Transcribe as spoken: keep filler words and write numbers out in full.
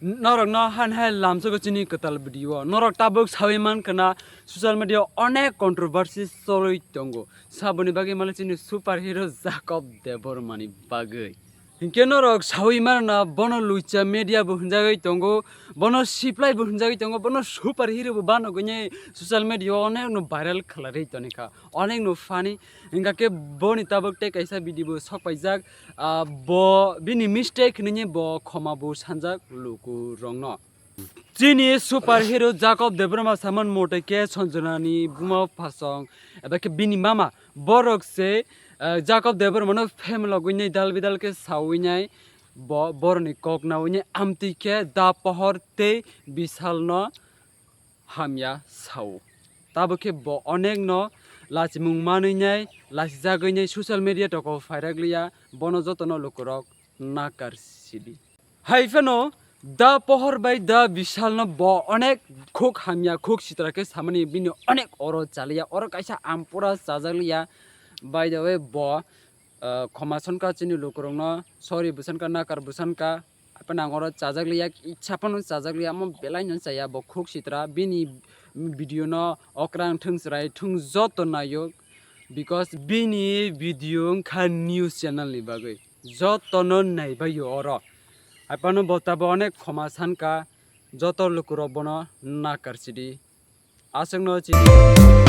Norokno han hai lamsogo chini kwtal video. Norok tabuk sawi mankha na social media onek controversy choli tongo. Saboni bagwi male chini super hero Jacob Debbarma ni bagwi. Hinkhe norok sawi mano na bono luicha media bo hwnjagwi tongo, bono siplai bo hwnjagwi tongo, bono super hero bo bano gwnye social media o onek no viral khlaiwi tonikha, onek no funny. Hinkhe boni tabuk tei kaisa video bo sok paijak, ah, bo bini mistake hinwi bo khoma bo sanjak lukurokno. Chini super hero Jacob Debbarma saman mote khe Sanjana ni buma phasong eba khe bini mama borok se, eh, Jacob Debbarma no phem logwi nai dal bidal khe sawi nai bo borok ni kok nawi nai amtwi khe da pohor tei Bishal no hamya sao. Tabuk khe bo onek no lachimung manwi nai lachijagwi nai social media toko phairak liya bono joto no lukurok nakar sidi. Hai phano da pohor bai da Bishal no bo onek khuk hamya khuk sitra khe samani bini onek oro chaliya oro kaisa ampura chajak liya. By the way bo, ah, khoma sanka chini lukurok no sorry bwsanka nakar bwsanka. Haphano ang oro chajak liya, icha phano chajak liya, amo belai no chaya bo khuk sitra bini video no okrang thung chwrai thung joto naio because bini video wngkha news channel ni bagwi. Jotono naibaio oro. Haphano bo tabo onek khoma sanka, joto lukurok bono nakar sidi. Aswkno chini